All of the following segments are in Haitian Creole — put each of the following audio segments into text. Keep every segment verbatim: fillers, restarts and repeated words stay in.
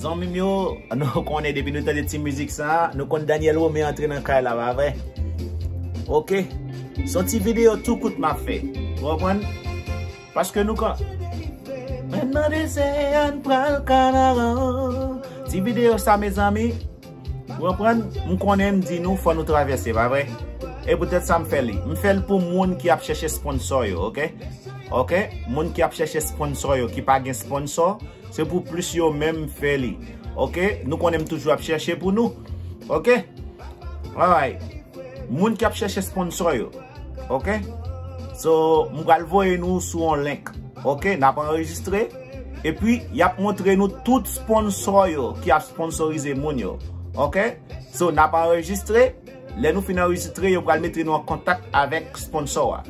Zanmi m yo, nou konnen depi nou tande ti mizik sa, nou konn Daniel Romain antre nan kay la, pa vre? Oke. Se yon ti videyo tou kout m ap fè. Ou konprann? Paske nou kan. Men nan dezè a n pral kanaran. Ti videyo sa, mezanmi, ou konprann? M konnen m di nou fò nou travèse, pa vre? E poutèt sa m fè li. M fè l pou moun ki ap chèche sponsò yo, oke? Oke? Moun ki ap chèche sponsò yo, ki pa gen sponsò, se pou plis yo menm fè li. Oke? Nou konnen m toujou ap chèche pou nou. Oke? Alright. Moun ki ap chèche sponsò yo. Oke? So, m pral voye nou sou yon link. Oke? N ap anrejistre. Epi, y ap montre nou tout sponsò yo ki ap sponsorize moun yo. Oke? So, n ap anrejistre. Lè nou fin anrejistre, yo pral mete nou an kontak avèk sponsò a.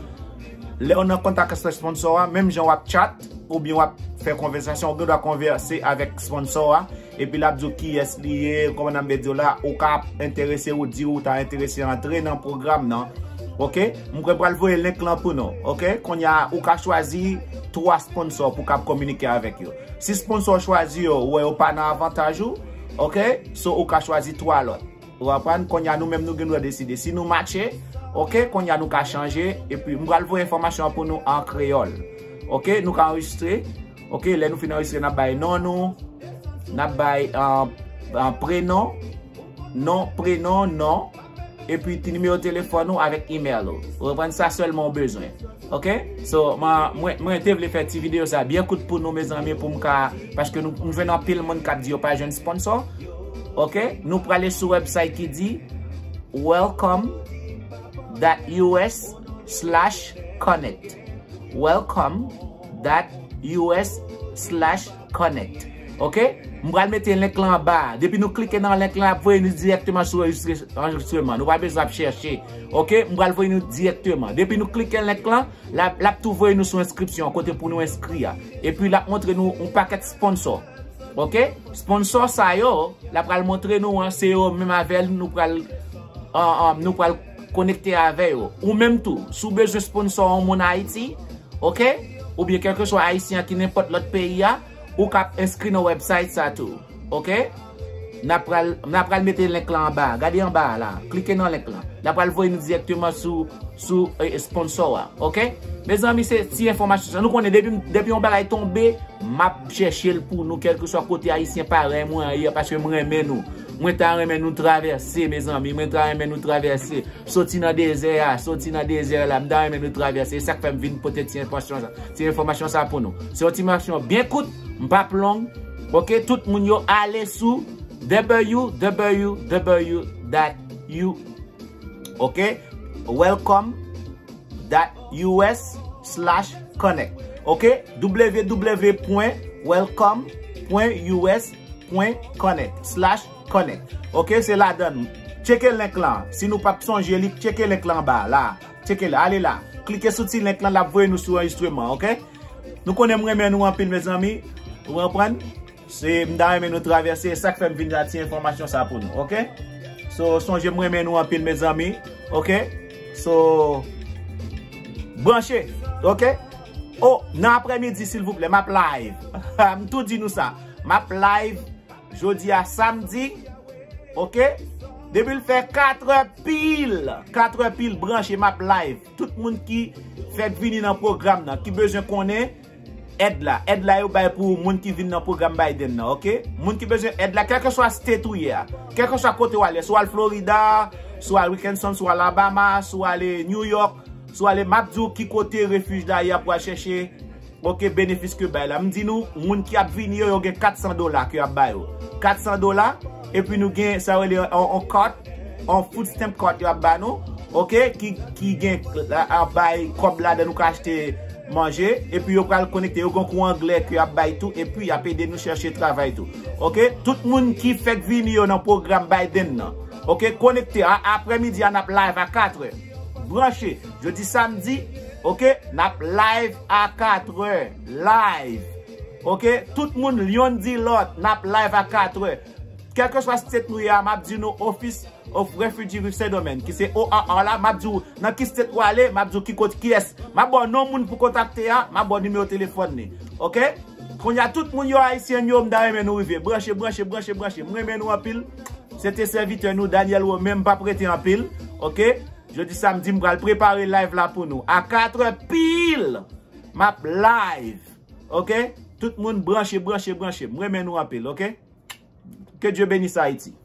Lè w nan kontak avèk sponsò a, menm jan w ap chat, oubyen w ap fè konvèsasyon, ou gen dwa konvèse avèk sponsò a, epi l ap di w kiyès li ye, kòman n ap di w la, ou ka enterese, ou di ou ta enterese antre nan pwogram nan. Oke? M kwè pral voye link lan pou nou. Oke? Kounye a, ou ka chwazi twa sponsò pou w kab kominike avèk yo. Si sponsò w chwazi yo, ou wè yo pa nan avantaj ou, oke? So, ou ka chwazi twa lòt. Ou konprann? Kounye a, nou menm, nou gen dwa deside. Si nou matche, oke, kounye a, nou ka chanje. Epi, m pral voye enfòmasyon an pou nou an kreyòl. Oke, nou ka anrejistre. Oke, lè nou fin anrejistre, n ap bay non nou. N ap bay, ah, ah, prenon. Non, prenon, non. Epi, ti nimewo telefòn ou avèk email ou. Ou konprann? Sa sèlman ou bezwen. Oke? So, mwen, mwen, mwen te vle fè ti videyo sa byen kout pou nou, mezanmi, pou m ka, paske nou, nou jwenn anpil moun k ap di yo pa jwenn sponsò. Oke? Nou prale sou website ki di welcome dot U S slash connect. Welcome dot U S slash connect. Oke? M pral mete link lan anba a. Depi nou klike nan link lan, l ap voye nou dirèkteman sou anrejistre-, anrejistreman. Nou pa bezwen ap chèche. Oke? M pral voye nou dirèkteman. Depi nou klike link lan, l ap, l ap tou voye nou sou enskripsyon, kote pou nou enskri a. Epi l ap montre nou yon pakèt sponsò. Oke? Sponsò sa yo, l ap pral montre nou an, se yo menm avè l nou pral, an, an, nou pral konekte avè yo. Ou menm tou, si w bezwen sponsò yon moun Ayiti, oke? Oubyen kèlkeswa Ayisyen an ki nenpòt lòt peyi a, ou ka enskri nan website sa tou. Oke? N ap pral, n ap pral mete link lan anba a. Gade anba a la. Klike nan link lan. L ap pral voye nou dirèkteman sou, sou, eh, sponsò a. Oke? Mezanmi, se ti enfòmasyon sa. Nou konnen depi, depi yon bagay tonbe, m ap chèche l pou nou, kèlkeswa kote Ayisyen parèy mwen an ye, paske m renmen nou. Mwen ta renmen nou travèse, mezanmi. Mwen ta renmen nou travèse. Soti nan dezè a, soti nan dezè a la. M ta renmen nou travèse. E sa k fè m vin pote ti enfòmasyon sa, ti enfòmasyon sa pou nou. Se yon ti enfòmasyon byen kout, m p ap long. Oke, tout moun yo ale sou W W W dot U, oke, welcome dot U S slash connect. Oke, W W W pwen welcome pwen U S pwen connect slash connect. Oke, se ladan. Tcheke link lan. Si nou p ap sonje li, tcheke link lan anba la. Tcheke la, ale la. Klike sou ti link lan, l ap voye nou sou anrejistreman, oke? Nou konnen m renmen nou anpil, mezanmi. Ou konprann? Se, m ta renmen nou travèse, e sa k fè m vin la ti enfòmasyon sa pou nou, oke? So, sonje m renmen nou anpil, mezanmi, oke? So, branche, oke? Oh, nan aprèmidi, silvouplè, m ap live. M tou di nou sa. M ap live jodi a samdi, oke? Depi l fè katrè pil, katrè pil, branche, m ap live. Tout moun ki fèk vini nan pwogram nan, ki bezwen konnen èd la. Èd la yo bay pou moun ki vin nan pwogram Biden nan, oke? Moun ki bezwen èd la, kèlkeswa state ou ye a, kèlkeswa kote w ale, si w al Florida, si w al Arkansas, si w al Alabama, si w ale New York, si w ale, m ap di w ki kote refij la ye a pou w al chèche, oke, benefis ke bay la. M di nou, moun ki ap vini yo, yo gen kat san dola ke y ap ba yo. Kat san dola, epi nou gen, sa yo rele yon, yon card, yon food stamp card y ap ba nou, oke, ki, ki gen, a, ap bay kòb ladan nou ka achte manje, epi yo pral konekte, yo gen kou anglè ke y ap bay tou, epi y ap ede nou chèche travay tou. Oke, tout moun ki fèk vini yo nan pwogram Biden nan, oke, konekte, a, aprèmidi a n ap live a katrè. Branche, jodi samdi, oke, n ap live a katrè, live. Oke, tout moun, youn di lòt, n ap live a katrè. Kèlkeswa state nou ye a, m ap di nou Office of Refugee with Saint Domingue, ki se O R R la, m ap di w nan ki state ou ale, m ap di w ki kote, kiyès. M ap ba w non moun pou kontakte a, m ap ba w nimewo telefòn li. Oke? Kounye a tout moun yo, Ayisyen yo, m ta renmen nou rive. Branche, branche, branche, branche. M renmen nou anpil. Se te sèvitè nou, Daniel Romain, m p ap rete anpil. Oke? Jodi samdi, m pral prepare live la pou nou. A katrè pil, m ap live. Oke? Tout moun branche, branche, branche. M renmen nou anpil, oke? Que Dieu bénisse Haïti.